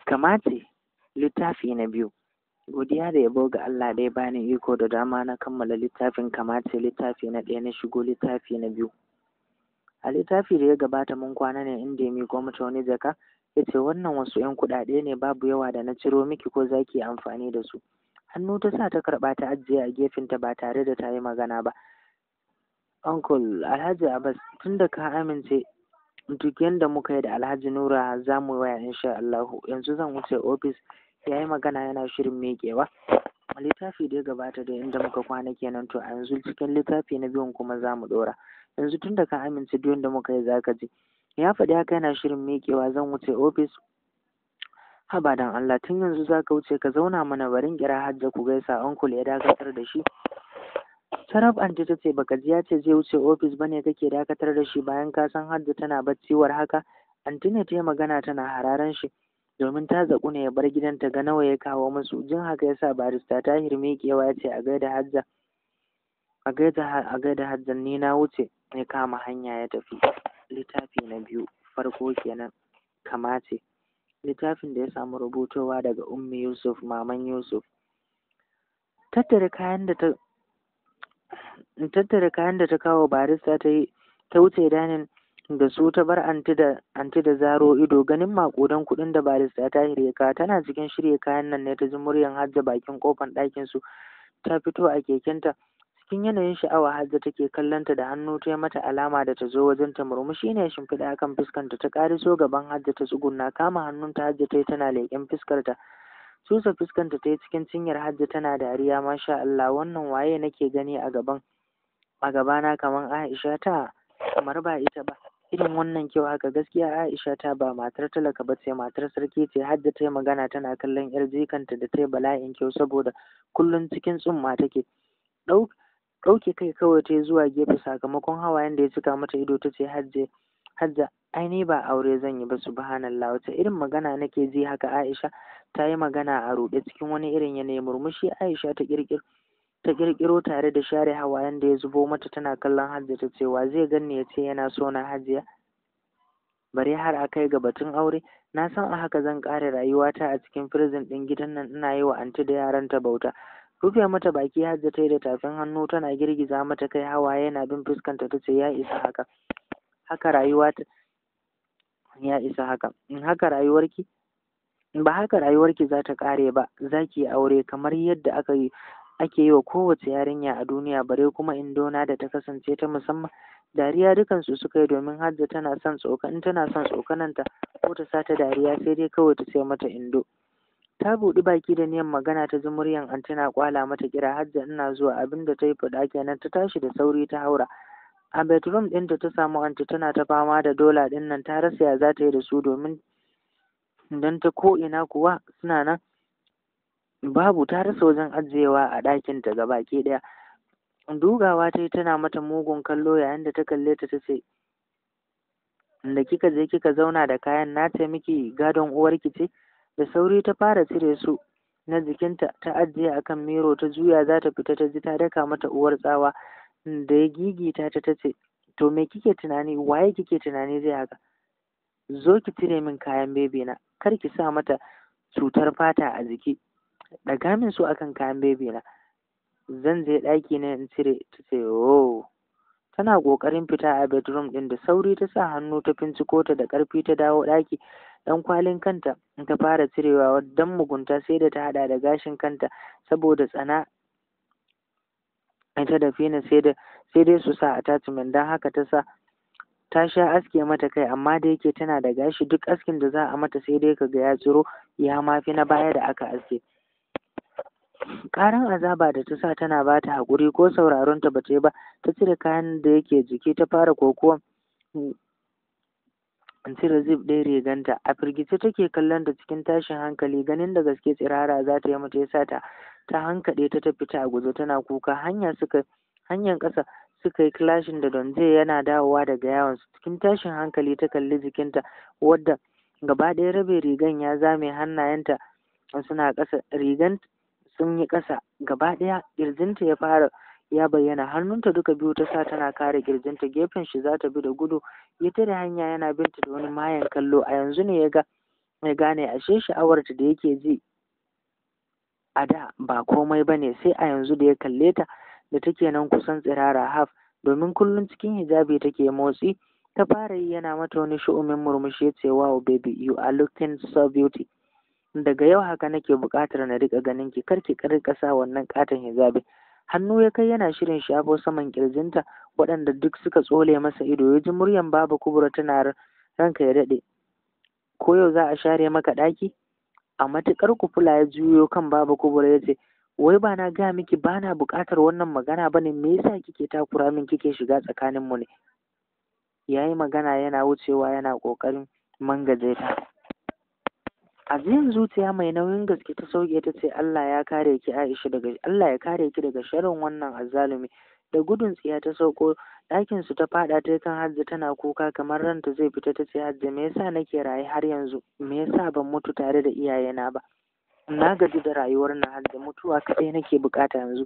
Kamace littafi na biyu. Godiya da yabo ga Allah da ya bani iko da dama na kammala littafin Kamace littafi na ɗaya na shigo littafi na biyu. A littafi da ya gabata mun kwana ne inda ya miƙo mata wani jaka ya ce wannan wasu ‘yan kuɗaɗe ne babu yawa da na ciro miki ko za ki yi amfani da su. Hannu ta sa ta karɓa ta ajiye a gefenta ba tare da ta yi magana ba. Uncle Alhaji Abbas tun da ka amince duk yanda muka yi da Alhaji Nura za mu waya insha Allahu yanzu zan wuce ofis ya yi magana yana shirin miƙewa. Littafi da ya gabata da inda muka kwana kenan to a yanzu cikin littafi na biyun kuma za mu ɗora. Yanzu tun da ka amince duk yanda muka yi za ka ji. Ya faɗi haka yana shirin miƙewa zan wuce ofis. Haba dan Allah tun yanzu za ka wuce ka zauna mana barin kira Hajja ku gaisa uncle ya dakatar da shi. Sarab anti ta ce baka ji ya ce zai wuce ofis bane kake dakatar da shi bayan ka san Hajja tana bacci war haka. Anti ne ta yi magana tana hararan shi domin ta zaƙu ne ya bar gidan ta ga nawa ya kawo musu. Jin haka ya sa barista Tahir miƙewa ya ce a gaida Hajja a gaida a gaida Hajjan ni na wuce ya kama hanya ya tafi. Littafi na biyu farko kenan Kamace. Littafin da ya samu rubutowa daga Ummi Yusuf Maman Yusuf. Tattara kayan da ta tattara kayan da ta kawo barista ta yi ta wuce danin da su ta bar anti da anti da zaro ido ganin maƙudan kuɗin da barista ta hirya tana cikin shirya kayan nan ne ta ji muryan Hajja bakin kofan ɗakin su ta fito a kekenta cikin yanayin sha'awa Hajja take kallon ta da hannu ta yi mata alama da ta zo wajen ta murmushi ne shimfiɗa akan fuskanta ta ƙariso gaban Hajja ta tsugunna kama hannunta Hajja ta yi tana leƙen fuskarta Susa fuskanta ta yi cikin cinyar Hajja tana dariya masha Allah wannan waye nake gani a gaban a gabana kamar Aisha ta kamar ba ita ba irin wannan kyau haka gaskiya Aisha ta ba matar talaka ba ce matar sarki ce Hajja ta yi magana tana kallon yar jikanta da ta yi bala'in kyau saboda kullum cikin tsumma take ɗauke kai kawai ta yi zuwa gefe sakamakon hawayen da ya cika mata ido ta ce Hajja Hajja ai ni ba aure zan yi ba subhanallah wace irin magana nake ji haka Aisha ta yi magana a ruɗe cikin wani irin yanayi murmushi Aisha ta ƙirƙiro ta ƙirƙiro tare da share hawayen da ya zubo mata tana kallon Hajja ta ce wa zai ganni ya ce yana so na Hajiya bare har a kai ga batun aure na san a haka zan ƙare rayuwata a cikin prison ɗin gidan nan ina yi wa anti da yaranta bauta rufe mata baki Hajja ta yi da tafin hannu tana girgiza mata kai hawaye yana bin fuskanta ta ce ya isa haka haka rayuwa ta ya isa haka in haka rayuwarki ba haka rayuwarki za ta ƙare ba za ki yi aure kamar yadda aka yi ake yi wa kowace yarinya a duniya bare kuma indona da ta kasance ta musamman dariya dukansu suka yi domin Hajja tana son tsokan tana son tsokananta ko ta sa ta dariya sai dai kawai ta ce mata indo ta buɗi baki da niyan magana ta ji muryan anti na kwala mata kira Hajja ina zuwa abin da ta yi faɗa kenan ta tashi da sauri ta haura a bedroom ɗinta ta samu anti tana ta fama da dola ɗin nan ta rasa ya za ta yi da su domin don ta ko ina kuwa suna nan babu ta rasa wajen ajiyewa a ɗakinta gabaki ɗaya dugawa ta yi tana mata mugun kallo yayin da ta kalle ta ta ce da kika je kika zauna da kayan na ce miki gadon uwarki ce da sauri ta fara cire su na jikinta ta ajiye akan miro ta juya za ta fita ta ji ta daka mata uwar tsawa da ya gigita ta ta ce to me kike tunani waye kike tunani zai haka zo ki cire min kayan bebe na kar ki sa mata cutar fata a jiki ɗaga min su akan kayan bebe na zan je ɗaki ne in cire ta ce oh tana ƙoƙarin fita a bedroom ɗin da sauri ta sa hannu ta finciko ta da ƙarfi ta dawo ɗaki ɗan kwalin kanta ta fara cirewa don mugunta sai da ta haɗa da gashin kanta saboda tsana ita da Fina sai da sai dai su sa attachment don haka ta sa ta sha aske mata kai amma da yake tana da gashi duk askin da za a mata sai dai kaga ya tsiro ya mafi na baya da aka aske karan azaba da ta sa tana ba ta haƙuri ko sauraron ta bata yi ba ta cire kayan da yake jiki ta fara kokuwan cire zip ɗin riganta a firgice take kallon ta cikin tashin hankali ganin da gaske tsirara za ta yi mata yasa ta ta hankaɗe ta ta fita a guje tana kuka hanya suka hanyar ƙasa suka yi clashin da Donze yana dawowa daga yawon su cikin tashin hankali ta kalli jikinta wadda gaba ɗaya rabe rigan ya zame hannayenta suna ƙasa rigan sun yi ƙasa gaba ɗaya ƙirjinta ya fara ya bayyana hannunta duka biyu ta sa tana kare ƙirjinta gefen shi za ta bi da gudu ya tare hanya yana binta da wani mayen kallo a yanzu ne ya ga Ya gane ashe sha'awarta da yake ji a da ba komai ba ne, sai a yanzu da ya kalle ta da take nan kusan tsirara haf, domin kullum cikin hijabi take. Motsi ta fara yi yana mata wani shu'umin murmushi, ya ce, "Wow baby, you are looking so beauty. Daga yau haka nake buƙatar na riƙa ganin ki, kar ki ƙarƙa sa wannan ƙaton hijabi." Hannu ya kai yana shirin shafo saman ƙirjinta waɗanda duk suka tsole masa ido, ya ji muryan Baba Kubura tana, "Ranka ya daɗe, ko yau za a share maka ɗaki?" A matuƙar kufula ya juyo kan Baba Kubura ya ce, "Wai ba na gaya miki ba na buƙatar wannan magana ba ne? Me yasa kike takura min, kike shiga tsakaninmu ne?" Ya yi magana yana wucewa yana ƙoƙarin mangaje ta. Ajiyan zuciya mai nauyin gaske ta sauke ta ce, "Allah ya kare ki Aisha, daga Allah ya kare ki daga sharrin wannan azzalumi." Da gudun tsiya ta sauko ɗakin su, ta faɗa ta kan Hajji tana kuka kamar ranta zai fita. Ta ce, "Hajji, me yasa nake raye har yanzu? Me yasa ban mutu tare da iyayena ba? Na gaji da rayuwar na Hajji, mutuwa kaɗai nake bukata yanzu."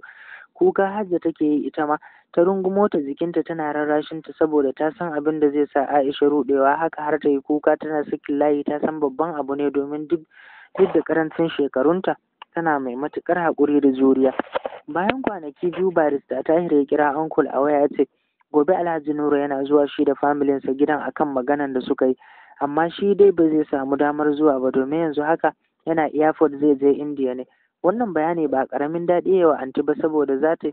Kuka Hajji take yi, ita ma ta rungumo ta jikinta tana rarrashin ta, saboda ta san abin da zai sa Aisha ruɗewa haka har ta yi kuka tana sakin layi, ta san babban abu ne, domin duk da karancin shekarunta tana mai matuƙar haƙuri da juriya. Bayan kwanaki 2, Barista Tahir ya kira uncle a waya, ya ce gobe Alhaji Nura yana zuwa shi da familinsa gidan akan maganan da suka yi, amma shi dai ba zai samu damar zuwa ba, domin yanzu haka yana airport zai je India ne. Wannan bayani ba ƙaramin daɗi wa anti ba, saboda za ta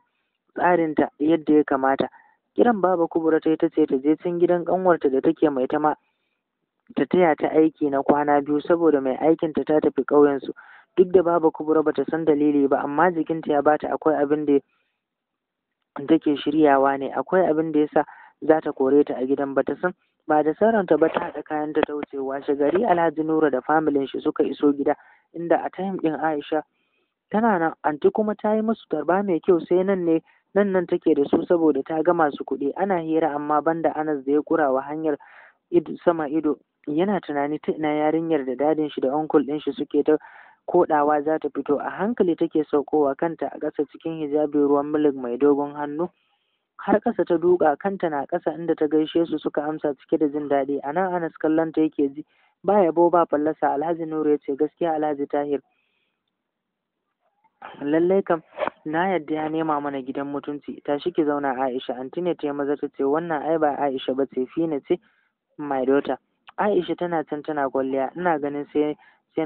tsarinta yadda ya kamata. Kiran Baba Kubura ta yi, ta ce ta je can gidan ƙanwarta da take mai tama ta taya ta aiki na kwana 2, saboda mai aikinta ta tafi ƙauyensu. Duk da Baba Kubura bata san dalili ba, amma jikinta ya bata akwai abin da take shiryawa ne, akwai abin da yasa za ta kore ta a gidan. Bata san ba da saranta ba ta haɗa kayanta ta wuce. Washe gari Alhaji Nura da familin shi suka iso gida, inda a time ɗin Aisha tana nan. Anti kuma ta yi musu tarba mai kyau, sai nan ne nan nan take da su, saboda ta ga masu kuɗi. Ana hira, amma banda Anas da ya kurawa hanyar ido sama ido yana tunani ta ina yarinyar da dadin shi da uncle ɗin shi suke ta koɗawa za ta fito. A hankali take saukowa, kanta a ƙasa, cikin hijabi ruwan milk mai dogon hannu, har ƙasa ta duka, kanta na ƙasa, inda ta gaishe su suka amsa cike da jin daɗi. A nan Anas kallon ta yake ji, ba yabo ba fallasa. Alhaji Nuru ya ce, "Gaskiya Alhaji Tahir, lallai kam na yadda ya nema mana gidan mutunci. Tashi ki zauna Aisha." Anti ne ta yi maza ta ce, "Wannan ai ba Aisha ba ce, Fina ce, my daughter. Aisha tana can tana kwalliya, ina ganin sai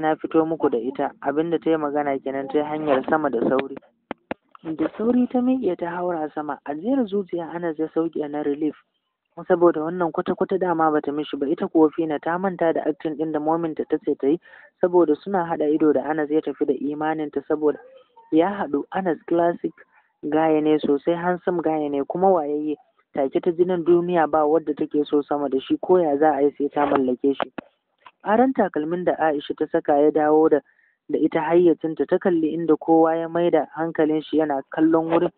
na fito muku da ita." Abinda ta yi magana kenan, ta hanyar sama da sauri. Da sauri ta miƙe ta haura sama. Ajiyar zuciya Anas ya sauke na relief, saboda wannan kwata-kwata dama bata mishi ba. Ita kuwa Fina ta manta da acting din da mominta ta ce ta yi, saboda suna haɗa ido da Anas ya tafi da imaninta, saboda ya haɗu. Anas classic guy ne sosai, handsome guy ne kuma wayayye. Take ta jinin duniya ba wadda take so sama da shi, ko ya za a yi sai ta mallake shi. Aran takalmin da Aisha ta saka ya dawo da ita hayyacinta. Ta kalli inda kowa ya maida hankalin shi yana kallon wurin.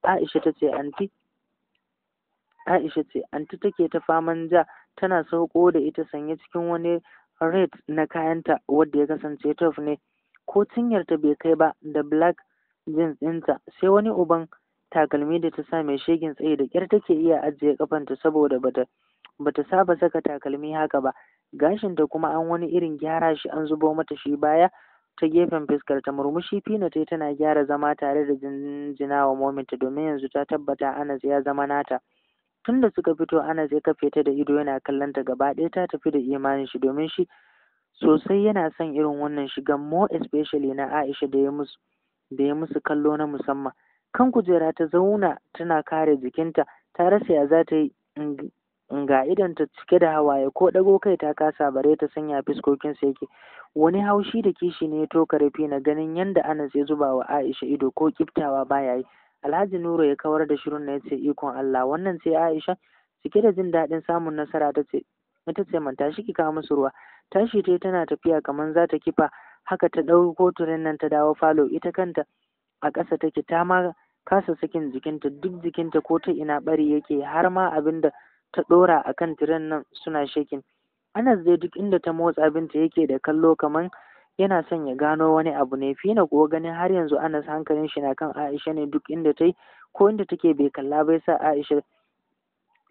Aisha ta ce, "Anti." Aisha ce anti take ta faman ja tana sauko da ita, sanye cikin wani red na kayanta wadda ya kasance top ne, ko cinyarta bai kai ba, da black jeans ɗinta, sai wani uban takalmi da ta sa mai shegin tsayi, da ƙyar take iya ajiye kafanta saboda bata saba saka takalmi haka ba. Gashinta kuma an wani irin gyara shi, an zubo mata shi baya ta gefen fuskar ta. Murmushi Fina tai tana gyara zama tare da jinjina wa mominta, domin yanzu ta tabbata Anas ya zama nata. Tunda suka fito Anas ya kafe ta da ido yana kallon ta, gaba ɗaya ta tafi da imanin shi, domin shi sosai yana son irin wannan shigan, more especially na Aisha da ya musu kallo na musamman. Kan kujera ta zauna tana kare jikinta, ta rasa ya za ta yi, ga idonta cike da hawaye, ko ɗago kai ta kasa bare ta sanya fuskokinsa yake. Wani haushi da kishi ne ya tokare na ganin yanda Anas ya zuba wa Aisha ido, ko kiftawa baya yi. Alhaji Nuru ya kawar da shirin na, yace, "Ikon Allah, wannan ce Aisha?" Cike da jin daɗin samun nasara ta ce, "Ita ce man, tashi ki kawo musu ruwa." Tashi tai tana tafiya kamar za ta kifa, haka ta ɗauko turen nan ta dawo falo. Ita kanta a ƙasa take, ta ma kasa sakin jikinta, duk jikinta ko ta ina ɓari yake, har ma abin da ta ɗora a kan tiren nan suna shaking. Anas dai duk inda ta motsa binta yake da kallo, kamar yana son ya gano wani abu ne. Fina kuwa ganin har yanzu Anas hankalin shi na kan Aisha ne, duk inda ta yi ko inda take bai kalla bai sa Aisha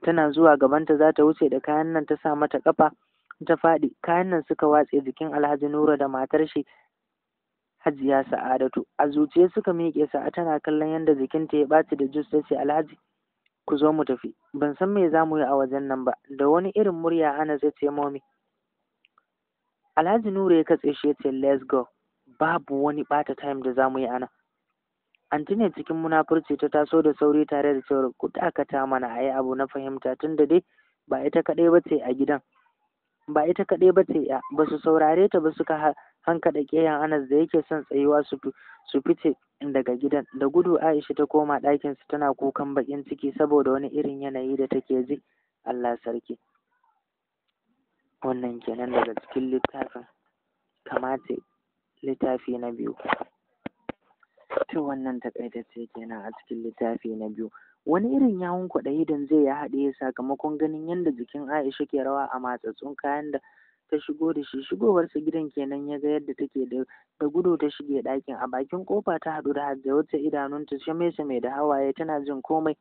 tana zuwa gabanta za ta wuce da kayan nan ta sa mata kafa. Ta faɗi, kayan nan suka watse jikin Alhaji Nura da matar shi Hajiya Sa'adatu. A zuciye suka miƙe. Sa'a tana kallon yadda jikinta ya ɓaci da juice, ta ce, "Alhaji, ku zo mu tafi, ban san me za mu yi a wajen nan ba." Da wani irin murya Anas ya ce, "Mommy." Alhaji Nura ya katse shi ya ce, "Let's go, babu wani ɓata time da za mu yi ana." Anti ne cikin munafurci ta taso da sauri tare da cewar, "Ku dakata mana, a yi abu na fahimta, tunda dai ba ita kaɗai ba ce a gidan, ba ita kaɗai ba ce ya." Ba su saurare ta ba, suka hankaɗa ƙeyan Anas da yake son tsayuwa su fice daga gidan da gudu. Aisha ta koma ɗakinsu tana kukan baƙin ciki saboda wani irin yanayi da take ji. Allah sarki, wannan kenan daga cikin littafin Kamata, littafi na biyu. To, wannan takaitacce kenan a cikin littafi na biyu. Wani irin yawun kwaɗayi dan zai ya haɗiye sakamakon ganin yadda jikin Aisha ke rawa a matsatsun kayan da ta shigo da shi. Shigowarsa gidan kenan ya ga yadda take da gudu ta shige ɗakin. A bakin kofa ta haɗu da Hajja, wacce idanunta shame-shame da hawaye, tana jin komai.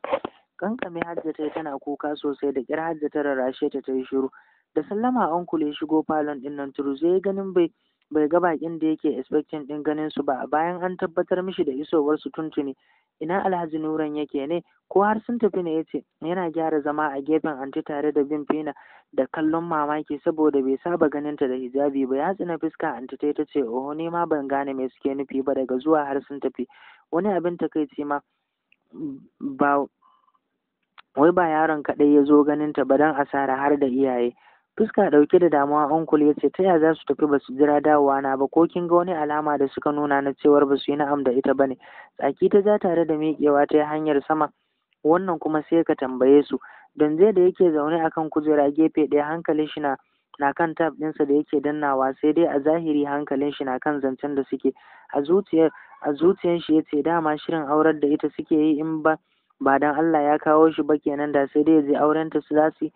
Kankame Hajja ta yi tana kuka sosai. Da ƙyar Hajja ta rarrashe ta ta yi shiru. Da sallama uncle ya shigo falon ɗin nan turze, ganin bai ga bakin da yake expecting ɗin ganin su ba, bayan an tabbatar mishi da isowar su tuntuni. "Ina Alhaji Nuran yake ne, ko har sun tafi ne?" yace yana gyara zama a gefen anti tare da bin Fina da kallon mamaki, saboda bai saba ganin ta da hijabi ba. Ya tsina fuska anti ta ta ce, "Oho, ni ma ban gane me suke nufi ba, daga zuwa har sun tafi. Wani abin takaici ma, ba wai ba yaron kaɗai ya zo ganin ta ba don asara, har da iyaye." Fuska ɗauke da damuwa uncle ya ce, "Ta ya za su tafi ba su jira dawowa na ba? Ko kin ga wani alama da suka nuna na cewar ba su yi na'am da ita ba ne?" Tsaki ta ja tare da miƙewa ta hanyar sama, "Wannan kuma sai ka tambaye su." Donje da yake zaune akan kujera gefe ɗaya, hankalin shi na kan tab ɗinsa da yake dannawa, sai dai a zahiri hankalin shi na kan zancen da suke. A zuciyar shi yace, dama shirin aurar da ita suke yi, in ba dan Allah ya kawo shi ba kenan, da sai dai ya je auren ta su za su.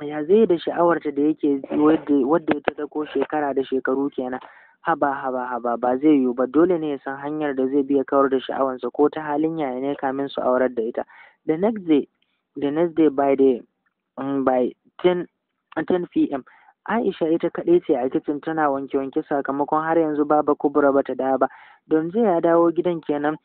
Ya zai da sha'awarta da yake wadda ya ta dako shekara da shekaru kenan? Haba, haba, haba, ba zai yiwu ba. Dole ne ya san hanyar da zai biya kawar da sha'awansa ko ta halin yaya ne kamin su aurar da ita. The next day by 10 p.m. Aisha ita kaɗai ce a kicin tana wanke-wanke, sakamakon har yanzu Baba Kubura bata dawo ba. Don jiya ya dawo gidan kenan,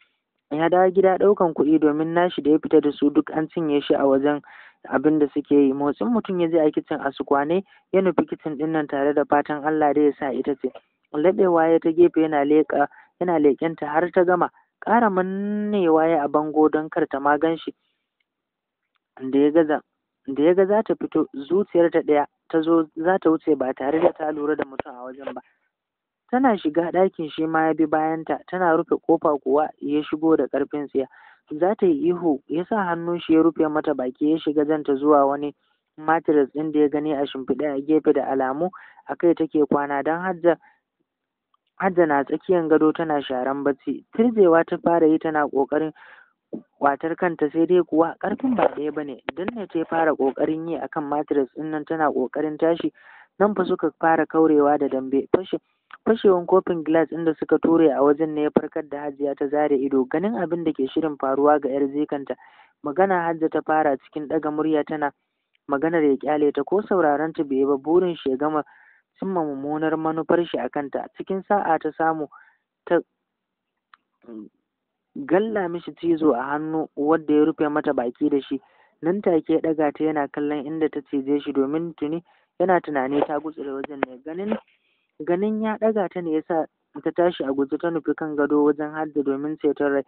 ya dawo gida ɗaukan kuɗi, domin nashi da ya fita da su duk an cinye shi a wajen abin da suke yi. Motsin mutum ya je a kicin, a sukwane ya nufi kicin ɗin nan tare da fatan Allah da ya sa ita ce. Laɓewa ya ta gefe yana leƙa, yana leƙenta har ta gama. Ƙara mannewa ya a bango don kar ta ma gan shi. Da ya ga za ta fito, zuciyarta ɗaya ta zo za ta wuce ba tare da ta lura da mutum a wajen ba. Tana shiga ɗakin shi ma ya bi bayanta. Tana rufe ƙofa kuwa ya shigo da ƙarfin tsiya. Za ta yi ihu ya sa hannun shi ya rufe mata baki, ya shiga janta zuwa wani mattress ɗin da ya gani a shimfiɗe a gefe, da alamu a kai take kwana, don Hajja na tsakiyan gado tana sharan bacci. Tirjewa ta fara yi tana ƙoƙarin ƙwatar kanta, sai dai kuwa ƙarfin ba ɗaya ba ne. Danne ta fara ƙoƙarin yi akan mattress ɗin nan tana ƙoƙarin tashi. Nan fa suka fara kaurewa da dambe. Fashewan kofin glass ɗin da suka ture a wajen ne ya farkar da Hajiya. Ta zare ido ganin abin da ke shirin faruwa ga 'yar jikanta. Magana Hajja ta fara cikin ɗaga murya tana maganar ya kyale ta. Ko sauraron ta bai ba, burin shi ya gama cimma mummunar manufar shi a kanta. Cikin sa'a ta samu ta galla mishi cizo a hannu wadda ya rufe mata baki da shi. Nan take ya ɗaga ta yana kallon inda ta cije shi, domin tuni yana tunani ta gutsure wajen ne. Ganin ya ɗaga ta ne yasa ta tashi a guje ta nufi kan gado wajen Hajja domin ceton rai.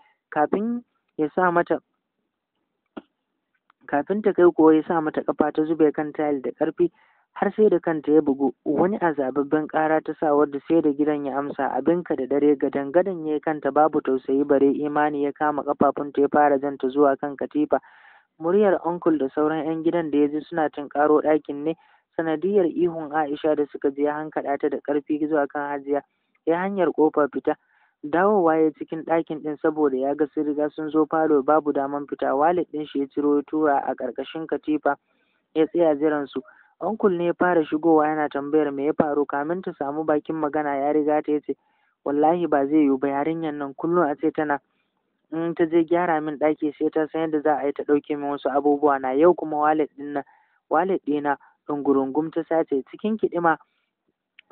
Kafin ta kai kuwa ya sa mata kafa, ta zube kan tile da ƙarfi har sai da kanta ya bugu. Wani azababben ƙara ta sa wadda sai da gidan ya amsa. Abinka da dare, gadan gadan ya kanta babu tausayi bare imani, ya kama kafafunta ya fara janta zuwa kan katifa. Muryar uncle da sauran 'yan gidan da ya ji suna tunkaro ɗakin ne sanadiyar ihun Aisha da suka je, hankaɗa ta da ƙarfi zuwa kan Hajiya, ya hanyar ƙofar fita. Dawowa ya cikin ɗakin ɗin saboda ya ga sun riga sun zo falo, babu daman fita. Wallet ɗin shi ya ciro ya tura a ƙarƙashin katifa, ya tsaya jiran su. Uncle ne ya fara shigowa yana tambayar me ya faru. Kamin ta samu bakin magana ya riga ta, yace, "Wallahi ba zai yiwu ba, yarinyar nan kullum a ce tana in ta je gyara min ɗaki sai ta san yadda za a yi ta ɗauke min wasu abubuwa na. Yau kuma wallet ɗin nan, wallet ɗina." Ɗungurungum ta sace. Cikin kiɗima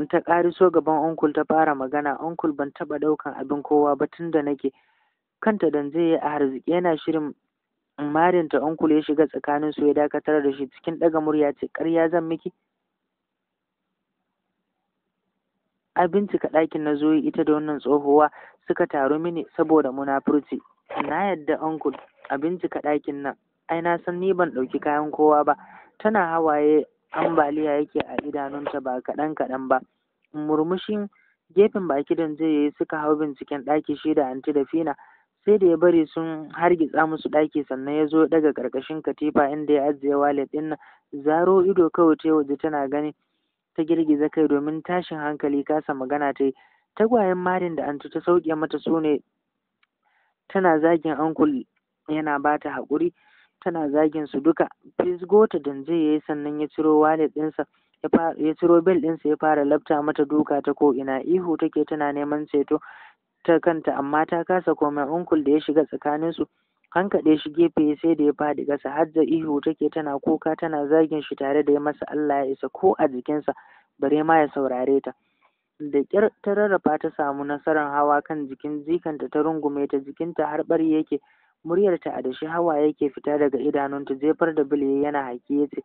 ta ƙariso gaban uncle ta fara magana. Uncle, ban taɓa ɗaukan abin kowa ba tun da nake. Kanta dan zai yi a harziki yana shirin marinta, uncle ya shiga tsakanin su ya dakatar da shi. Cikin ɗaga murya ce, ƙarya zan miki? A bincika ɗakin na zo ita da wannan tsohuwa suka taru mini saboda munafurci. Na yadda uncle, a bincika ɗakin nan, ai na san ni ban ɗauki kayan kowa ba. Tana hawaye ambaliya yake a idanunta ba kaɗan kaɗan ba. Murmushin gefen baki dan zai yi suka hau binciken ɗaki shi da anti da Fina. Sai da ya bari sun hargitsa musu ɗaki sannan ya zo daga ƙarƙashin katifa inda ya ajiye wallet ɗin nan. Zaro ido kawai ta waje tana gani, ta girgiza kai domin tashin hankali kasa magana ta yi. Tagwayen marin da anti ta sauke mata su ne tana zagin uncle yana ba ta haƙuri, tana zagin su duka. Fisgo ta danje ya yi sannan ya ciro wallet ɗinsa, ya ciro bel ɗinsa ya fara lafta mata duka ta ko'ina. Ihu take tana neman ceto ta kanta amma ta kasa komai. Uncle da ya shiga tsakaninsu hankaɗe shi gefe sai da ya faɗi ƙasa. Hajja ihu take tana kuka tana zagin shi tare da ya masa Allah ya isa ko a jikinsa bare ma ya saurare ta. Da ƙyar ta rarrafa ta samu nasarar hawa kan jikin jikanta ta rungume ta, jikinta har ɓari yake, muryarta a dashi hawa yake fita daga idanunta. Jefar da bile yana haki ya ce,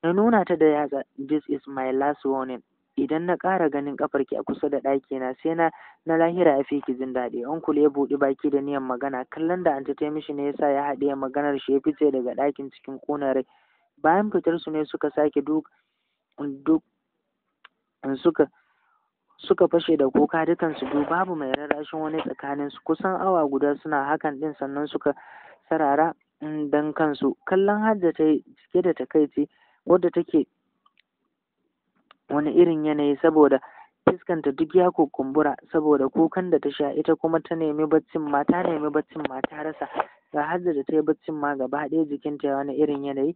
na nuna ta da yatsa, this is my last warning, idan na ƙara ganin ƙafarki a kusa da ɗakina sai na na lahira ya fi ki jin daɗi. Uncle ya buɗi baki da niyan magana, kallon da anti ta mishi ne yasa ya haɗiye maganar shi ya fice daga ɗakin cikin ƙunar rai. Bayan fitar su ne suka sake duk duk suka fashe da kuka dukansu biyu, babu mai rarrashin wani tsakanin su. Kusan awa guda suna hakan ɗin sannan suka sarara dan kansu. Kallon Hajja ta yi cike da takaici wadda take wani irin yanayi saboda fuskanta duk ya kukumbura saboda kukan da ta sha. Ita kuma ta nemi baccin ma ta nemi baccin ma ta rasa. Ga Hajja da ta yi baccin ma gaba ɗaya jikinta ya wani irin yanayi,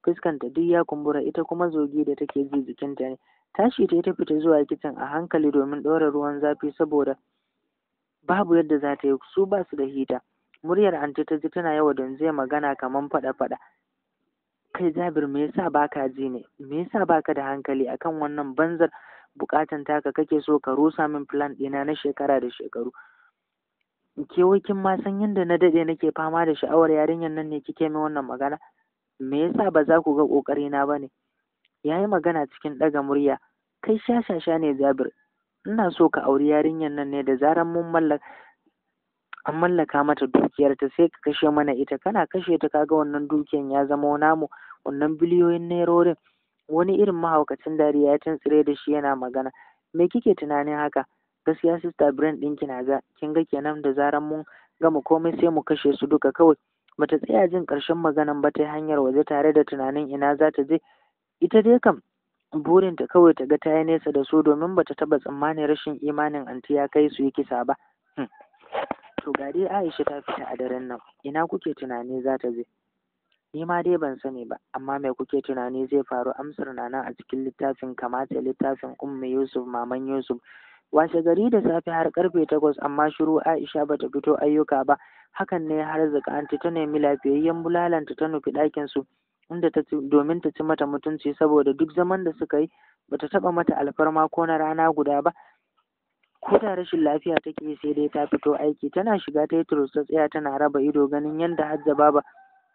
fuskanta duk ya kumbura. Ita kuma zogi da take ji jikinta ne. Tashi ta ta fita zuwa kicin a hankali domin ɗora ruwan zafi saboda babu yadda za ta yi, su ba su da hita. Muryar anti ta ji tana yawa don zai magana kaman faɗa-faɗa. Kai Jabir, me yasa baka ji ne? Me yasa baka da hankali? Akan wannan banzar bukatan taka kake so ka rusa min plan ɗina na shekara da shekaru. Ke wai kin ma san yadda na daɗe nake fama da sha'awar yarinyar nan ne kike min wannan magana? Me yasa ba za ku ga ƙoƙari na ba ne? Ya yi magana cikin ɗaga murya. Kai shashasha ne Jabir, ina so ka auri yarinyar nan ne da zaran mun mallaka an mallaka mata dukiyarta sai ka kashe mana ita. Kana kashe ta kaga wannan dukiyan ya zama namu, wannan biliyoyin nairorin. Wani irin mahaukacin dariya ya tuntsire da shi yana magana. Me kike tunanin haka? Gaskiya sister brain ɗinki na ga kin ga kenan da zaran mun gama komai sai mu kashe su duka kawai. Bata tsaya jin ƙarshen maganan ba ta hanyar waje tare da tunanin ina za ta je. Ita dai kam burinta kawai ta ga ta yi nesa da su domin bata taɓa tsammanin rashin imanin anti ya kai su yi kisa ba. To ga dai Aisha ta fita a daren nan, ina kuke tunani za ta je? Ni ma dai ban sani ba, amma me kuke tunani zai faru? Amsar na nan a cikin littafin Kamata, littafin Ummi Yusuf, Maman Yusuf. Washe gari da safe har karfe 8 amma shiru Aisha bata fito ayyuka ba. Hakan ne har zaka anti ta nemi lafiyayyen bulalanta ta nufi ɗakin su inda ta ci domin ta ci mata mutunci saboda duk zaman da suka yi bata taɓa mata alfarma ko na rana guda ba. Ko da rashin lafiya take sai dai ta fito aiki. Tana shiga ta yi turus ta tsaya tana raba ido ganin yadda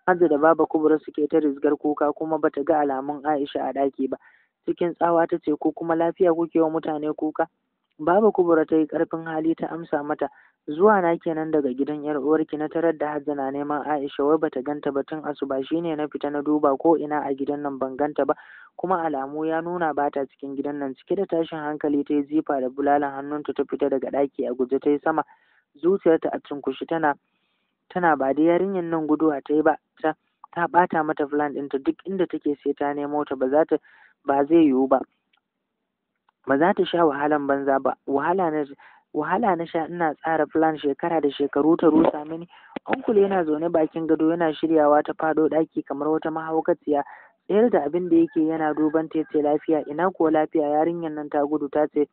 Hajja da Baba Kubura suke ta rizgar kuka kuma bata ga alamun Aisha a ɗaki ba. Cikin tsawa ta ce, ko kuma lafiya kuke wa mutane kuka? Baba Kubura ta yi ƙarfin hali ta amsa mata, zuwa na kenan daga gidan yar uwarki na tarar da Hajja na neman Aisha wai bata ganta ba tun asuba, shine na fita na duba ko ina a gidan nan ban ganta ba, kuma alamu ya nuna bata cikin gidan nan. Cike da tashin hankali ta yi jifa da bulalan hannunta ta fita daga ɗaki a guje ta yi sama, zuciyarta a cunkushe tana ba da yarinyar nan guduwa ta yi ba, ta ɓata mata plan ɗinta, duk inda take sai ta nemo ta, ba zai yiwu ba. Ba za ta sha wahalan banza ba, wahala na sha ina tsara plan shekara da shekaru ta rusa mini. Uncle yana zaune bakin gado yana shiryawa ta fado ɗaki kamar wata mahaukaciya, tsayar da abin da yake yana duban ta yace lafiya, ina kuwa lafiya, yarinyar nan ta gudu, ta ce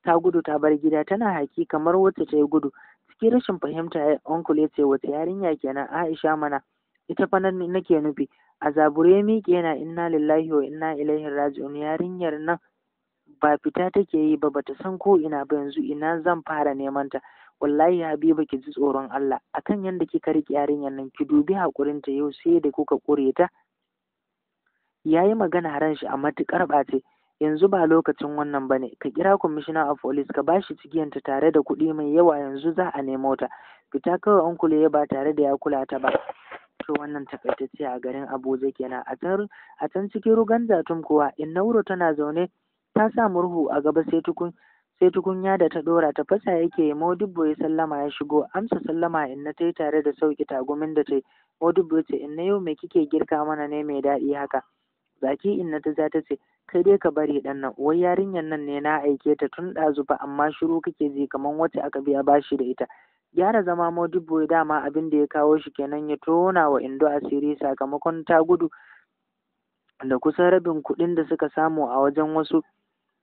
ta gudu ta bar gida, tana haki kamar wacce ta yi gudu. Cikin rashin fahimta uncle yace wace yarinya kenan? Aisha mana, ita fa nake nufi. A zabure ya miƙe yana inna lillahi wa inna ilaihi raji'un. Yarinyar nan ba fita take yi ba, bata san ko ina ba, yanzu ina zan fara neman ta? Wallahi Habiba ki ji tsoron Allah akan yanda kika riƙe yarinyar nan, ki dubi haƙurinta, yau sai da kuka ƙure ta. Yayi magana ran shi a matuƙar ɓace. Yanzu ba lokacin wannan bane, ka kira commissioner of police ka bashi cigiyanta tare da kuɗi mai yawa, yanzu za a nemo ta. Fita kawai uncle ya ba tare da ya kula ta ba. To wannan takaitacce a garin Abuja kenan. A can cikin rugan Zatum kuwa, Innauro tana zaune ta sa murhu a gaba, sai tukunya da ta dora ta fasa yake. Modibbo ya sallama ya shigo. Amsa sallama Inna ta yi tare da sauki tagumin da ta yi. Modibbo ya ce, Inna yau me kike girka mana ne mai daɗi haka? Zaki Inna ta ja ta ce, kai dai ka bari ɗan nan, wai yarinyar nan ne na aike ta tun ɗazu fa, amma shiru kake ji kamar wacce aka biya bashi da ita. Gyara zama Modibbo ya, dama abin da ya kawo shi kenan, ya tona wa Indo asiri sakamakon ta gudu da kusan rabin kuɗin da suka samu a wajen wasu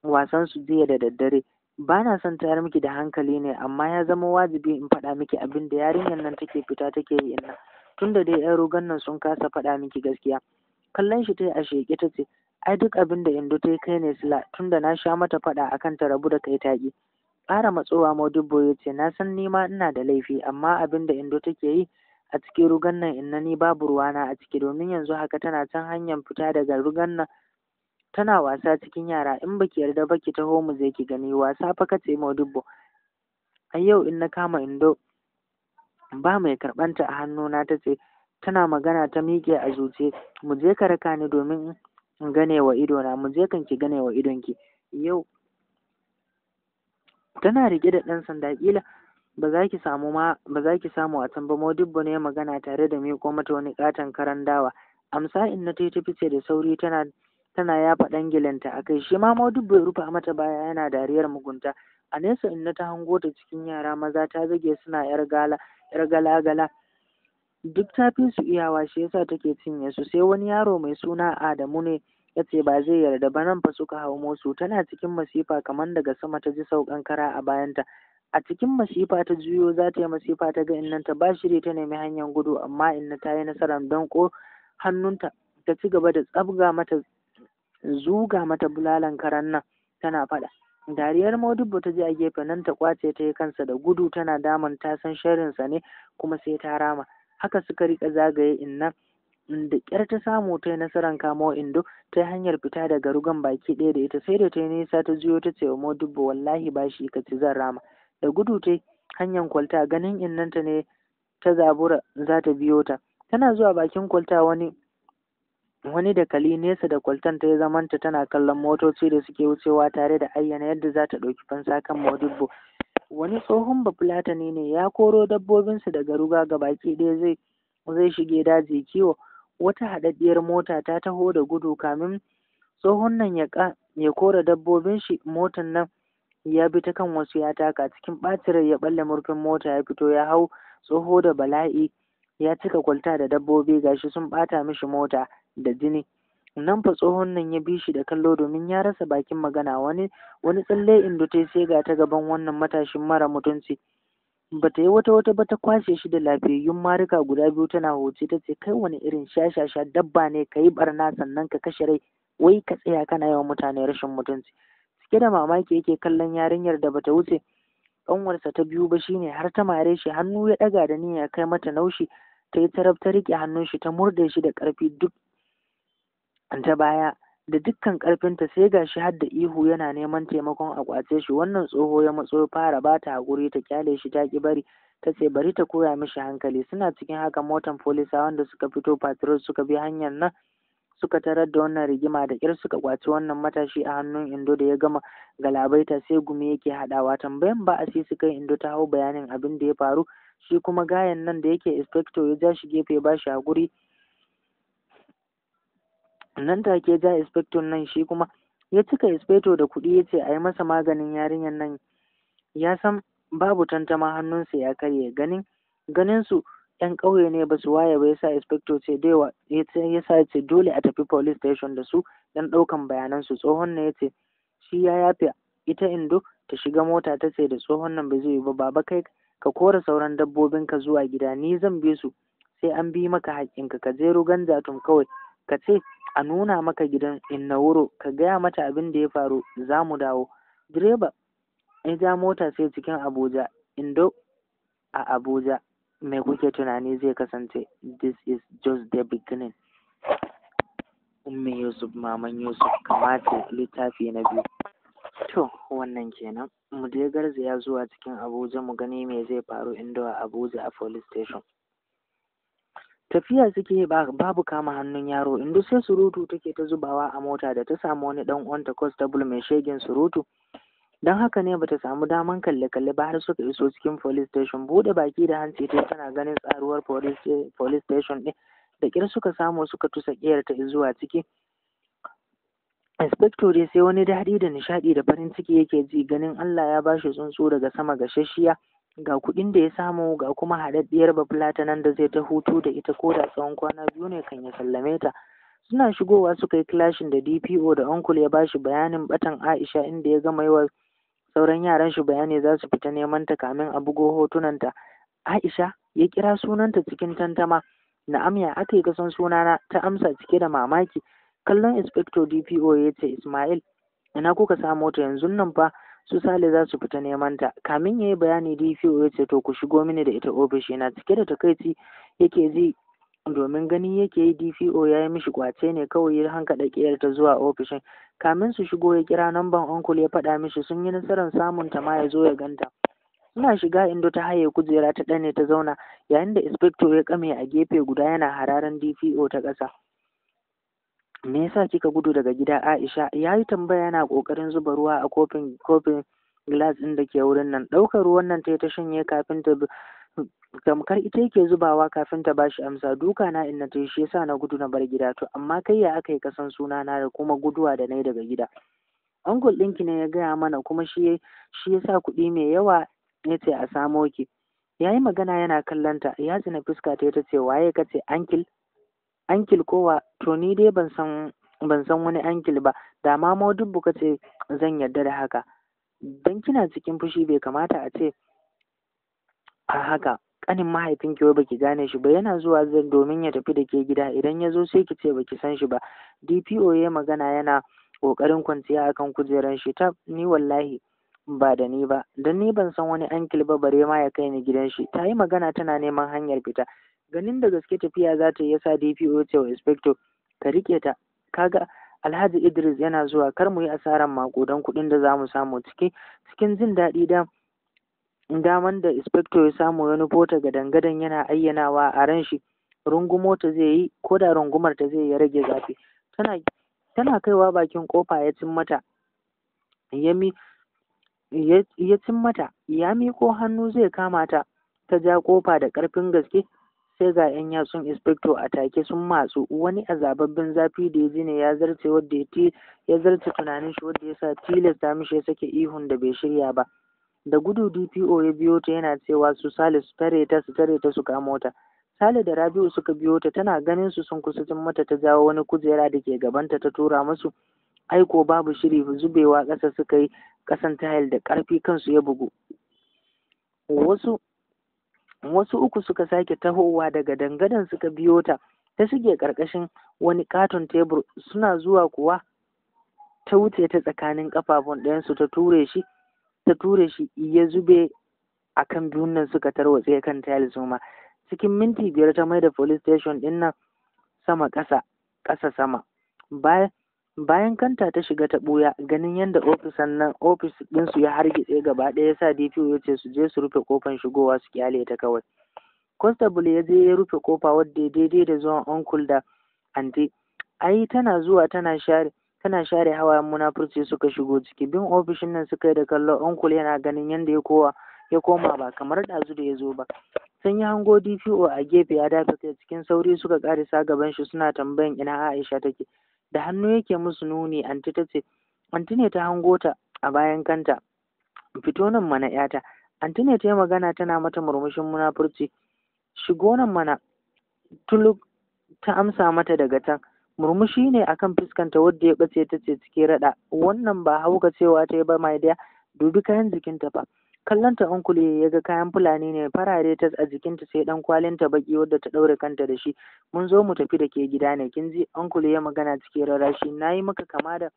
wasan su jiya da daddare. Ba na son tayar miki da hankali ne, amma ya zama wajibi in faɗa miki abin da yarinyar nan take fita take yi inna, tunda dai 'yan rugan nan sun kasa faɗa miki gaskiya. Kallon shi ta yi a sheƙe ta ce, ai duk abin da Indo ta yi kai ne sila, tunda na sha mata faɗa akan ta rabu da kai taƙi. Ƙara matsowa Modibbo ya ce, na san ni ma ina da laifi, amma abin da Indo take yi a cikin rugan nan inna ni babu ruwana a ciki, domin yanzu haka tana can hanyar fita daga rugan nan tana wasa cikin yara. In baki yarda ba ki taho mu je ki gani. Wasa fa kace Modibbo, ai yau in na kama Indo ba mai karɓanta a hannuna, ta ce tana magana ta miƙe a zuciye. Mu je ka raka ni domin in gane wa idona. Mu je kan ki gane wa idonki. Yau tana riƙe da ɗan sanda, ƙila ba za ki samu ma ba za ki samu a can ba. Modibbo ne magana tare da miƙo mata wani ƙaton karan dawa. Amsa Inna ta fice da sauri tana yafa ɗan gilanta a kai. Shi ma Modibbo ya rufa mata baya yana dariyar mugunta. A nesa Inna ta hango ta cikin yara maza ta zage suna yar gala yar gala gala, duk ta fi su iyawa, shi yasa take cinye su. Sai wani yaro mai suna Adamu ne ya ce ba zai yarda ba, nan fa suka hau musu. Tana cikin masifa kamar daga sama ta ji saukan kara a bayanta. A cikin masifa ta juyo za ta yi masifa, ta ga innanta ba shiri, ta nemi hanyar gudu, amma Inna ta yi nasarar don ko hannunta ta ci gaba da tsabga mata zuga mata bulalan karan nan tana faɗa. Dariyar Modibbo ta ji a gefe, nan ta kwace ta yi kansa da gudu tana damun ta san sharrinsa ne kuma sai ta rama. Haka suka riƙa zagaye Inna, da ƙyar ta samu ta yi nasarar kamo Indo ta hanyar fita daga rugan baki ɗaya da ita. Sai da ta yi nisa ta juyo ta ce wa Modibbo, wallahi bashi ka ci zan rama. Da gudu ta hanyar kwalta, ganin innanta ne ta zabura za ta biyo ta. Tana zuwa bakin kwalta wani dakali nesa da kwaltan ta ya zamanta tana kallon motoci da suke wucewa tare da ayyana yadda za ta ɗauki fansa kan Modibbo. Wani tsohon bafulatani ne ya koro dabbobinsa daga ruga gabaki ɗaya zai shige daji kiwo. Wata haɗaɗɗiyar mota ta taho da gudu, kamin tsohon nan ya kora dabbobin shi motan nan ya bi ta kan wasu ya taka. Cikin ɓacin rai ya ɓalle murfin mota ya fito ya hau tsoho da bala'i ya cika kwalta da dabbobi, gashi sun ɓata mishi mota da jini. Nan fa tsohon nan ya bi shi da kallo domin ya rasa bakin magana. Wani tsalle Indo ta sai ga ta gaban wannan matashin mara mutunci. Bata yi wata wata ba ta kwashe shi da lafiyayyun marika guda biyu tana huce ta ce, kai wani irin shashasha dabba ne, ka yi barna sannan ka kashe rai, wai ka tsaya kana yawan mutane rashin mutunci. Cike da mamaki yake kallon yarinyar da bata wuce ƙanwarsa ta biyu ba, shine har ta mare shi. Hannu ya ɗaga da niyya kai mata naushi, ta yi taraf ta riƙe hannun shi ta murɗe shi da ƙarfi duk ta baya da dukkan ƙarfinta, sai gashi har da ihu yana neman taimakon a ƙwace shi. Wannan tsoho ya matso ya fara ba ta haƙuri ta kyale shi, ta ƙi bari, ta ce bari ta koya mishi hankali. Suna cikin haka motan polisawan da suka fito patrol suka bi hanyar nan suka tarar da wannan rigima, da ƙyar suka ƙwaci wannan matashi a hannun Indo da ya gama galabaita sai gumi yake haɗawa. Tambayan ba a suka yi Indo ta hau bayanin abin da ya faru. Shi kuma gayan nan da yake inspector ya ja shi gefe ba shi haƙuri. Nan take ja inspector nan shi kuma ya cika inspector da kuɗi ya ce a yi masa maganin yarinyar nan, ya san babu tantama hannunsa ya karye. Ganin su ‘yan ƙauye ne ba su waye ba, yasa inspector ce yasa ce dole a tafi police station da su don ɗaukan bayanan su. Tsohon nan ya ce shi ya yafe ita Indo ta shiga mota, ta ce da tsohon nan ba zai yi ba, baba kai ka kora sauran dabbobinka zuwa gida, ni zan bi su sai an bi maka haƙƙinka, ka je rugan Zatum kawai. Ka ce a nuna maka gidan Inna Wuro, ka gaya mata abin da ya faru, za mu dawo. Direba ya ja mota sai cikin Abuja. Indo a Abuja, me kuke tunani zai kasance? This is just the beginning. Ummi Yusuf, Maman Yusuf, Kamata, littafi na biyu. To, wannan kenan. Mu je garzaya zuwa cikin Abuja mu gani me zai faru Indo a Abuja a police station. Tafiya suke babu kama hannun yaro. Indo sai surutu take ta zubawa a mota da ta samu wani dan uwanta constable mai shegen surutu. Don haka ne bata samu daman kalle-kalle ba har suka iso cikin police station. Bude baki da hanci ta tana ganin tsaruwar police station ɗin. Da ƙyar suka samu suka tusa ƙiyar ta zuwa ciki. Inspector dai sai wani daɗi da nishaɗi da farin ciki yake ji ganin Allah ya bashi tsuntsu daga sama gasasshiya, ga kuɗin da ya samu, ga kuma haɗaɗɗiyar bafulata nan da zai ta hutu da ita ko da tsawon kwana 2 ne kan ya sallame ta. Suna shigowa suka yi clashin da DPO da uncle ya bashi bayanin batan Aisha, inda ya gama yi wa sauran yaran shi bayani za su fita neman ta kamin a bugo hotunanta. Aisha, ya kira sunanta cikin tantama. Na'am, ya aka yi kasan sunana? Ta amsa cike da mamaki. Kallon Inspector DPO ya ce, Ismail, ina kuka samo ta? Yanzu nan fa su Sale za su fita neman ta. Kamin ya yi bayani, DPO ya ce, to ku shigo mini da ita ofishina. Cike da takaici yake ji domin gani yake yi DPO ya yi mishi kwace ne kawai ya hankaɗa ƙiyar ta zuwa ofishin. Kamin su shigo ya kira namban uncle ya faɗa mishi sun yi nasarar samun ta ma ya zo ya ganta. Suna shiga, Indo ta haye kujera ta ɗane ta zauna, yayin da inspector ya kame a gefe guda yana hararan DPO ta ƙasa. Me yasa kika gudu daga gida, Aisha? Ya yi tambaya yana ƙoƙarin zuba ruwa a kofin glass ɗin da ke wurin nan. Ɗaukar ruwan nan ta yi ta shanye kafin ta, tamkar ita yake zubawa, kafin ta bashi amsa. Duka na inna ta, shi yasa na gudu na bar gida. To amma kai ya aka yi kasan suna na da kuma guduwa da nayi daga gida? Uncle ɗinki ne ya gaya mana, kuma shi ya sa kuɗi mai yawa ya ce a samo ki. Ya yi magana yana kallon ta. Ya tsina fuska ta, ta ce, waye ka ce uncle? Uncle kowa? To ni dai ban san wani uncle ba. Da ma Modibbo ka ce zan yarda da haka. Dan kina cikin fushi bai kamata a ce a haka kanin mahaifinki wai baki gane shi ba. Yana zuwa zan domin ya tafi da ke gida, idan ya zo sai ki ce baki san shi ba. DPO ya magana yana kokarin kwanciya akan kujeran shi. Ta ni wallahi ba da ni ba, don ni ban san wani uncle ba, bare ma ya kai ni gidan shi. Ta yi magana tana neman hanyar fita. Ganin da gaske tafiya za ta yi yasa DPO ce wa inspector, ka rike ta, kaga Alhaji Idris yana zuwa, kar mu yi asaran makudan kuɗin da za mu samu. Cikin jin daɗi da daman da inspector ya samu, ya nufo ta gadan-gadan yana ayyanawa a ran shi rungumo ta zai yi, ko da rungumar ta zai ya rage zafi. Tana kaiwa bakin kofa ya cin mata, ya cin mata, ya miƙo hannu zai kama ta, ta ja kofa da ƙarfin gaske, sai ga 'yan yatsun inspector a take sun matsu. Wani azababbin zafi da ya ji ne ya zarce wadda ya zarce tunanin shi, wadda ya sa tilasta mishi ya sake ihun da bai shirya ba. Da gudu DPO ya biyo ta yana cewa su Sale su tare ta, su tare ta, su kamo ta. Sale da Rabi'u suka biyo ta. Tana ganin su sun kusa cin mata, ta jawo wani kujera da ke gabanta ta tura musu. Aiko babu shiri zubewa ƙasa suka yi ƙasan tayil da ƙarfi, kansu ya bugu. Wasu uku suka sake tahowa daga dangadan suka biyo ta, ta shige ƙarƙashin wani katon tebur. Suna zuwa kuwa ta wuce ta tsakanin ƙafafun ɗayansu, ta ture shi ya zube a kan biyun nan, suka tarwatse kan tayil su ma. Cikin minti 5 ta mai da police station ɗin nan sama ƙasa, ƙasa sama. Bayan kanta ta shiga ta ɓuya. Ganin yadda ofisan nan ofis ɗinsu ya hargitse gaba ɗaya yasa DPO ya ce su je su rufe kofan shigowa, su kyale ta kawai. Constable ya je ya rufe kofa, wadda ya daidai da zuwan uncle da aunty. Ai tana zuwa tana share hawayen munafurci suka shigo ciki. Bin ofishin nan suka yi da kallo. Uncle yana ganin yadda ya koma ba kamar ɗazu da ya zo ba. Sun yi hango DPO a gefe ya dafe kai. Cikin sauri suka karisa gaban shi suna tambayan ina Aisha take. Da hannu yake musu nuni. Anti ta ce, anti ne ta hango ta a bayan kanta. Fito nan mana yata, anti ne ta yi magana tana mata murmushin munafurci. Shigo nan mana tuluk, ta amsa mata daga can. Murmushi ne akan fuskanta wadda ya bace. Ta ce cikin raɗa, wannan ba hauka cewa ta yi ba, my dear, dubi kayan jikinta fa. Kallonta Uncle ya ga kayan Fulani ne farare tas a jikinta sai dan kwalinta baki wadda ta ɗaure kanta da shi. Mun zo mu tafi da ke gida ne kin ji, Uncle ya magana cikin rarashi. Nayi maka kama da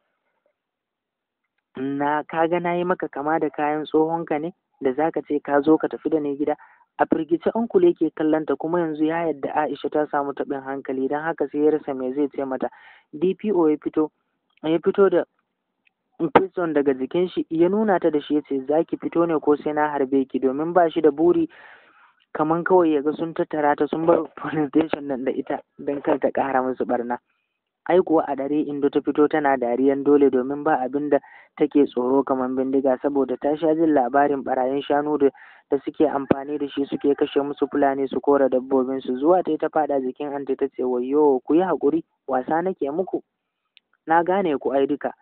na kaga nayi maka kama da kayan tsohonka ne da zaka ce ka zo ka tafi da ni gida. A firgice Uncle yake kallonta, kuma yanzu ya yadda Aisha ta samu taɓin hankali, don haka sai ya rasa me zai ce mata. DPO ya fito da pistol daga jikin shi, ya nuna ta da shi, yace zaki fito ne ko sai na harbe ki? Domin ba shi da buri kaman kawai ya ga sun tattara ta sun bar police station nan da ita don kar ta ƙara musu barna. Ai kuwa a dare Indo ta fito tana dariyan dole, domin ba abin da take tsoro kaman bindiga, saboda ta sha jin labarin barayin shanu da suke amfani da shi suke kashe musu Fulani su kora dabbobin su. Zuwa ta ta fada jikin anti ta ce, "Wayyo, ku yi haƙuri, wasa nake muku, na gane ku ai duka.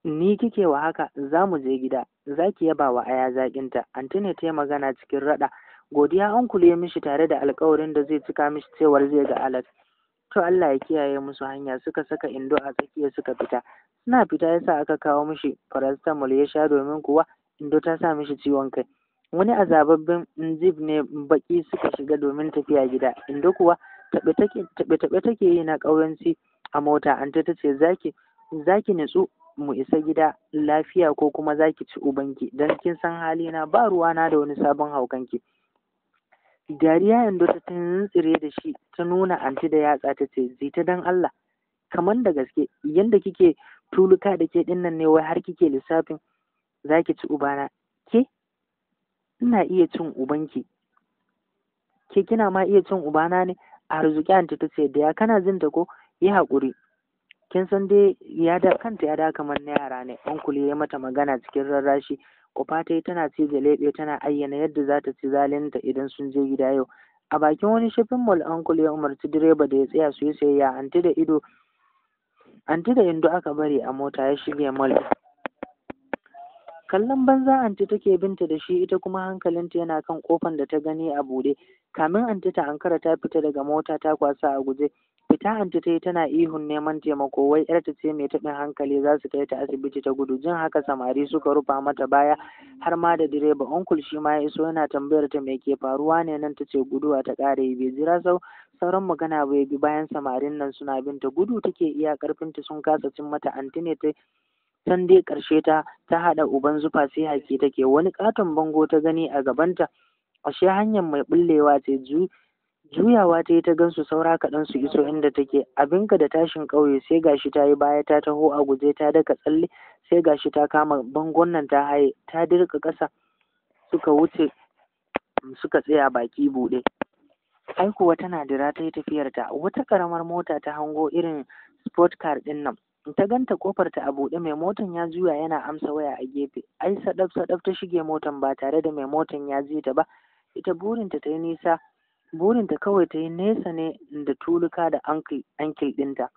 Ni kike wa haka? Za mu je gida, za ki yaba wa aya zaƙinta." Anti ne ta yi magana cikin raɗa. Godiya Uncle ya mishi tare da alƙawarin da zai cika mishi cewar zai ga Alat. To, Allah ya kiyaye musu hanya. Suka saka Indo a tsakiya suka fita. Suna fita yasa aka kawo mishi paracetamol ya sha, domin kuwa Indo ta sa mishi ciwon kai. Wani azababben jeep ne baki suka shiga domin tafiya gida. Indo kuwa taɓe-taɓe take yi na ƙauyanci a mota. Anti ta ce, Zaki nutsu mu isa gida lafiya ko kuma zaki ci ubanki? Don kin san halina, ba ruwana da wani sabon haukanki." Dariya Indo ta tuntsire da shi, ta nuna anti da yatsa ta ce, "Zita, dan Allah, kaman da gaske yanda kike tuluka da ke dinnan ne, wai har kike lissafin zaki ci ubana? Ke ina iya cin ubanki? Ke kina ma iya cin ubana ne?" A harzuƙe anti ta ce, "Da ya kana jin ta ko? Yi haƙuri, kin san dai ya da kanta ya da kamar na yara ne." Uncle ya mata magana cikin rarrashi. Kufa ta yi tana cije leɓe, tana ayyana yadda za ta ci zalinta idan sun je gida yau. A bakin wani shopping mall, Uncle ya umarci direba da ya tsaya su yi sayayya. Anti da Indo aka bari a mota, ya shige mall. Kallon banza anti take binta da shi, ita kuma hankalinta yana kan kofan da ta gani a buɗe. Kamin anti ta ankara, ta fita daga mota ta kwasa a guje. Fita anti ta yi tana ihun neman taimako, wai yarta ce mai taɓin hankali, za su kai ta asibiti, ta gudu. Jin haka samari suka rufa mata baya, har ma da direba. Uncle shi ma ya iso yana tambayar ta me ke faruwa ne nan. Ta ce guduwa ta ƙara yi. Bai jira sauran magana ba, ya bi bayan samarin nan suna binta. Gudu take iya ƙarfinta, sun kasa cin mata. Anti ne ta can dai ƙarshe ta haɗa uban zufa, sai haki take. Wani ƙaton bango ta gani a gabanta, ashe hanyar mai ɓullewa ce. Juyawa ta yi ta gansu saura kaɗan su iso inda take. Abinka da tashin ƙauye, sai gashi ta yi baya ta taho a guje, ta daka tsalle, sai gashi ta kama bangon nan ta haye, ta dirka ƙasa, suka wuce suka tsaya baki buɗe. Ai kuwa tana dira ta yi tafiyarta. Wata ƙaramar mota ta hango, irin sport car ɗin nan. Ta ganta kofar ta a buɗe, mai motan ya juya yana amsa waya a gefe. Ai sadaf sadaf ta shige motan ba tare da mai motan ya ji ta ba. Ita burinta ta yi nisa, burinta kawai ta yi nesa ne da tuluka da uncle ɗinta.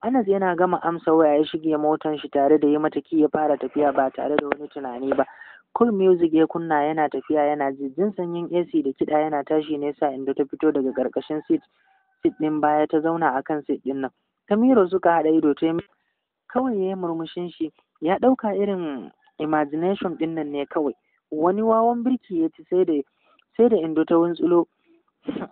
Anas yana gama amsa waya ya shige motan shi tare da yi mata key, ya fara tafiya ba tare da wani tunani ba. Cool music ya kunna yana tafiya yana ji. Jin sanyin AC da kiɗa yana tashi nesa, inda ta fito daga ƙarƙashin seat ɗin baya ta zauna akan seat ɗin nan. Ta mirror suka haɗa ido, ta kawai ya yi murmushin shi, ya ɗauka irin imagination ɗin nan ne kawai. Wani wawan birki ya ci, sai da Indo ta wuntsulo.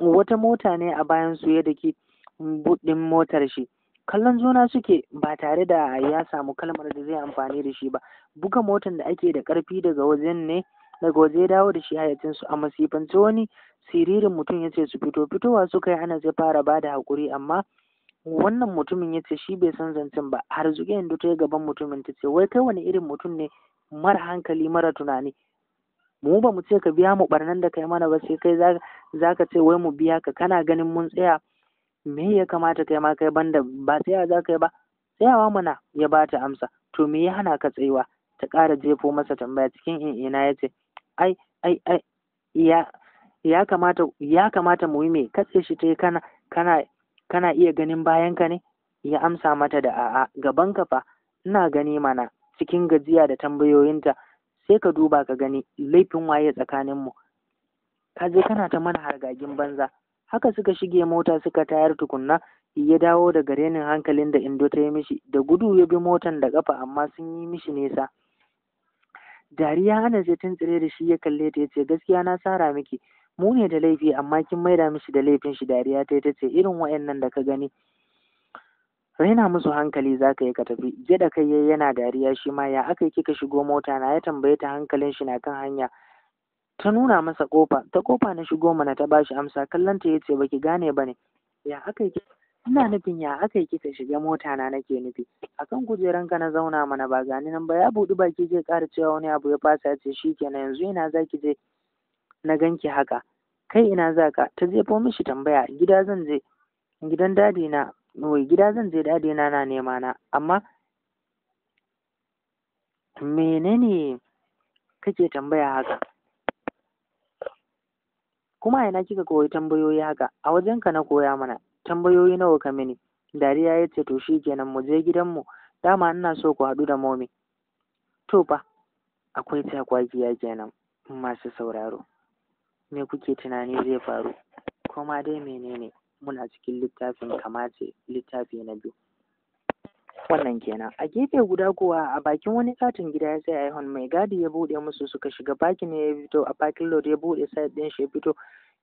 Wata mota ne a bayan su ya daki boot ɗin motar shi. Kallon juna suke ba tare da ya samu kalmar da zai amfani da shi ba. Buga motar da ake da ƙarfi daga wajen ne daga waje ya dawo da shi hayyacinsu. A masifance wani siririn mutum ya ce su fito. Fitowa suka yi. Ana zai fara ba da haƙuri, amma wannan mutumin ya ce shi bai san zancen ba. Har zuke Indo ta yi gaban mutumin ta ce, "Wai kai wani irin mutum ne mara hankali, mara tunani? Mu ba mu ce ka biya mu barnan da kai mana ba, sai kai za ka ce wai mu biya ka. Kana ganin mun tsaya, me ya kamata kai ma kai banda ba tsaya za ka yi ba? Tsayawa mana." Ya ba ta amsa. "To, me ya hana ka tsayuwa?" ta ƙara jefo masa tambaya. Cikin in'ina ya ce, "Ai ai ai ya kamata mu yi me?" Katse shi ta yi, Kana iya ganin bayanka ne?" Ya amsa mata da a'a. "Gaban ka fa?" "Ina gani mana." Cikin gajiya da tambayoyinta, "Sai ka duba ka gani laifin waye tsakaninmu. Ka je kana ta mana hargagin banza." Haka suka shige mota suka tayar. Tukunna ya dawo daga renin hankalin da Indo ta yi mishi. Da gudu ya bi motan da kafa, amma sun yi mishi nesa. Dariya Anas ya tuntsire da shi ya kalle ta ya ce gaskiya na sara miki, mu ne da laifi amma kin maida mishi da laifin shi. Dariya ta ce irin wa'annan da ka gani raina musu hankali za ka yi ka tafi. Gyaɗa kai yayi yana dariya shi ma. Ya aka yi kika shigo mota na? Ya tambaye ta, hankalin shi na kan hanya. Ta nuna masa kofa. Ta kofa na shigo mana, ta bashi amsa. Kallon ta yace baki gane bane. Ya aka yi, ina nufin ya aka yi kika shiga mota na nake nufi. Akan kujeranka na zauna mana, ba gani nan ba. Ya buɗi baki zai ƙara cewa wani abu ya fasa, ya ce shikenan yanzu ina zaki je na ganki haka? Kai ina zaka? Ta jefo mishi tambaya. Gida zan je, gidan dadi na. Wai gida zan je, dadi na na nema na. Amma menene kake tambaya haka? Kuma ina kika koyi tambayoyi haka? A wajenka na koya mana. Tambayoyi nawa ka mini? Dariya ya ce to shikenan mu je gidanmu, dama ina so ku haɗu da momi. To fa akwai cakwakiya kenan. Masu sauraro, me kuke tunani zai faru? Koma dai menene, muna cikin littafin Kamace, littafi na biyu. Wannan kenan. A gefe guda kuwa, a bakin wani katin gida ya tsaya ihon mai gadi ya buɗe musu suka shiga. Parking ne ya fito a parking lot, ya buɗe side ɗin shi ya fito.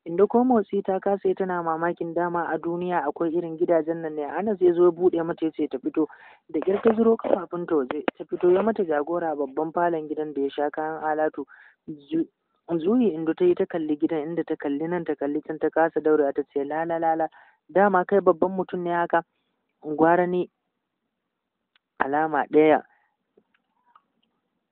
Inda ko motsi ta kasa, tana mamakin dama a duniya akwai irin gidajen nan ne. Anas ya zo ya buɗe mata, ya ce ta fito. Da ƙyar ta zuro kafafunta waje ta fito, ya mata jagora babban falon gidan da ya sha kayan alatu. Juyi Indo ta yi ta kalli gidan, inda ta kalli nan ta kalli can, ta kasa daurewa ta ce lala lala, dama kai babban mutum ne haka? Gwara ni alama ɗaya,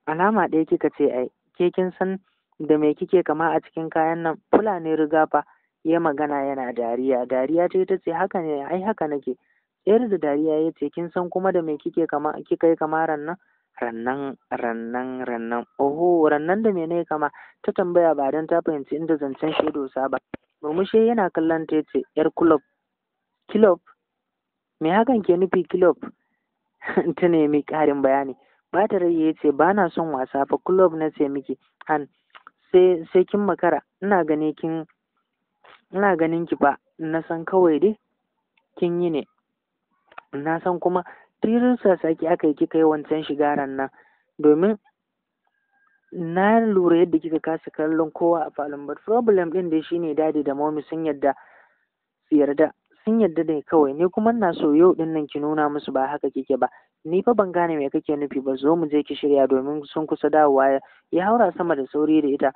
alama ɗaya kika ce. Ai ke kin san da me kike kama a cikin kayan nan? Fulani riga fa. Ya magana yana dariya. Dariya ta ta ce haka ne ai, haka nake. Tsayar da dariya ya ce kin san kuma da me kike kama, kika yi kama rannan rannan rannan rannan? Oho, rannan da mene kama? Ta tambaya ba don ta fahimci inda zancen shi dosa ba. Murmushi yana kallon ta yace yar kulob. Kulob? Me hakan ke nufi, kulob? Ta nemi ƙarin bayani. Ba ta rai ya ce ba na son wasa fa, kulob na ce miki. Han sai sai kin makara, ina gani kin, ina ganin ki fa na san kawai dai kin yi ne. Na san kuma tirin saki aka yi kika yi wancan shigaran nan, domin na lura yadda kika kasa kallon kowa a falon. But problem din dai shine daddy da mommy sun yadda su yarda, sun yarda ne kawai. Ni kuma ina so yau din nan ki nuna musu ba haka kike ba. Ni fa ban gane me kake nufi ba. Zo mu je ki shirya domin sun kusa dawowa. Ya haura sama da sauri da ita.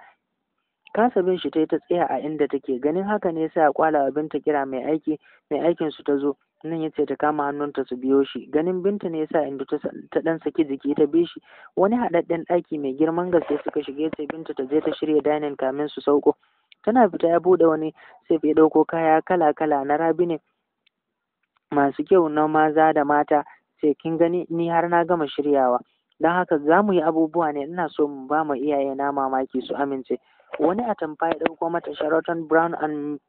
Kasa bin shi ta ta tsaya a inda take. Ganin haka ne sai a kwala wa Binta kira, mai aiki, mai aikin su ta zo nan, yace ta kama hannunta su biyo shi. Ganin Binta ne yasa Indo ta dan saki jiki ta bi shi. Wani haɗaɗɗen ɗaki mai girman gaske suka shige, yace Binta ta je ta shirya dining kamin su sauko. Tana fita ya buɗe wani safe, ya ɗauko kaya kala kala na Rabi ne masu kyau na maza da mata. Sai kin gani, ni har na gama shiryawa, don haka za mu yi abubuwa ne. Ina so mu ba mu iyaye na mamaki su amince. Wani atamfa ya ɗauko mata, Sheraton brown and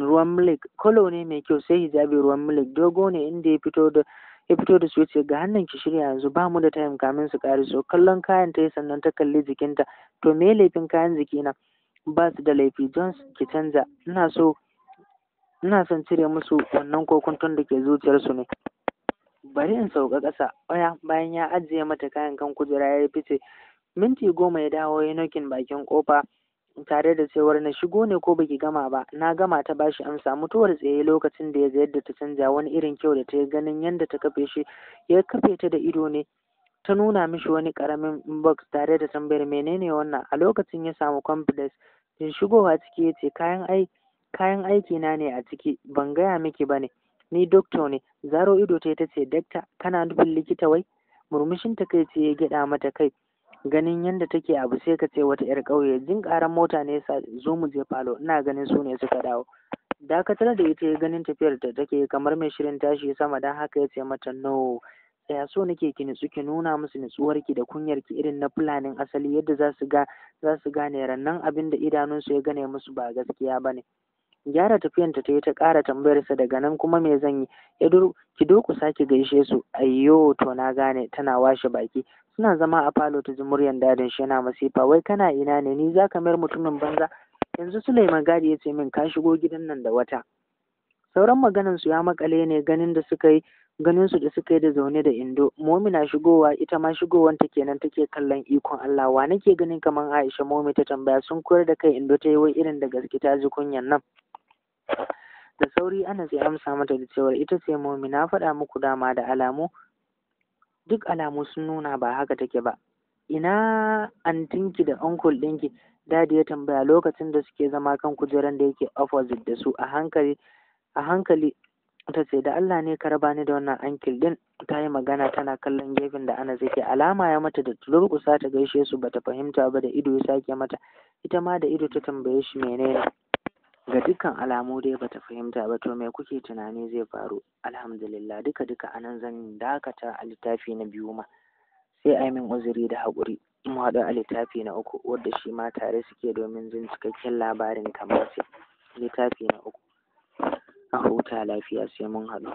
ruwan milk colour ne mai kyau, sai hijabi ruwan milk dogo ne. Inda ya fito da su, ce ga hannun ki shirya yanzu, ba mu da time kamin su so. Kallon kayan ta yi, sannan ta kalli jikinta. To me laifin kayan jikina? Ba su da laifi. Jones ki canza, ina so, ina son cire musu wannan kokunton da ke zuciyarsu ne. Bari in sauka ƙasa. Oya, bayan ya ajiye mata kayan kan kujera ya fice. Minti 10 ya dawo, ya knocking bakin kofa tare da cewar na shigo ne ko baki gama ba? Na gama, ta bashi amsa. Mutuwar tsaye lokacin da ya ga yadda ta canja, wani irin kyau da ta yi. Ganin yadda ta kafe shi, ya kafe ta da ido ne ta nuna mishi wani karamin box tare da tambayar menene wannan. A lokacin ya samu confidence din shigowa ciki, ya ce kayan aiki na ne a ciki, ban gaya miki ba ne, ni doctor ne. Zaro ido ta ta ce dakta? Kana nufin likita wai? Murmushin takaici ya gyaɗa mata kai, ganin yadda take abu sai ka ce wata 'yar ƙauye. Jin ƙaran mota ne yasa zo mu je falo, ina ganin su ne suka dawo. Dakatar da ita ya, ganin tafiyar da take kamar mai shirin tashi sama, don haka ya ce mata no, tsaya, so nake ki nutsu, ki nuna musu nutsuwarki da kunyarki irin na Fulanin asali, yadda za su gane rannan abin da idanunsu ya gane musu ba gaskiya ba ne. Gyara tafiyanta ta yi, ta ƙara tambayarsa daga nan kuma me zan yi? Ya ki durƙusa ki gaishe su. Ayyo, to na gane. Tana washe baki. Suna zama a falo ta ji muryan dadin shi yana masifa, wai kana ina ne? Ni za ka mayar mutumin banza? Yanzu Suleiman Gadi ya ce min ka shigo gidan nan da wata. Sauran maganan su ya makale ne ganin da suka yi. Ganin su da suka yi da zaune da Indo, Momi na shigowa, ita ma shigowanta kenan take kallon ikon Allah. Wa nake ganin kaman Aisha? Momi ta tambaya. Sun koyar da kai Indo ta yi, wai irin da gaske ta ji kunyan nan. Da sauri Anas ya amsa mata da cewar ita ce Momi, na faɗa muku dama da alamu, duk alamu sun nuna ba haka take ba. Ina antinki da uncle ɗinki? Dadi ya tambaya lokacin da suke zama kan kujeran da yake opposite da su. A hankali a hankali ta ce, da Allah ne ka raba ni da wannan uncle din. Ta yi magana tana kallon gefen da Anas yake. Alama ya mata da durƙusa ta gaishe su, bata fahimta ba. Da ido ya sake mata, ita ma da ido ta tambaye shi menene. Ga dukkan alamu dai bata fahimta ba. To me kuke tunani zai faru? Alhamdulillah, duka duka anan zan dakata a littafi na biyu ma, sai a yi min uzuri da haƙuri. Mu haɗu a littafi na uku, wadda shi ma tare suke, domin jin cikakken labarin kamar sai littafi na uku. A huta lafiya, sai mun haɗu.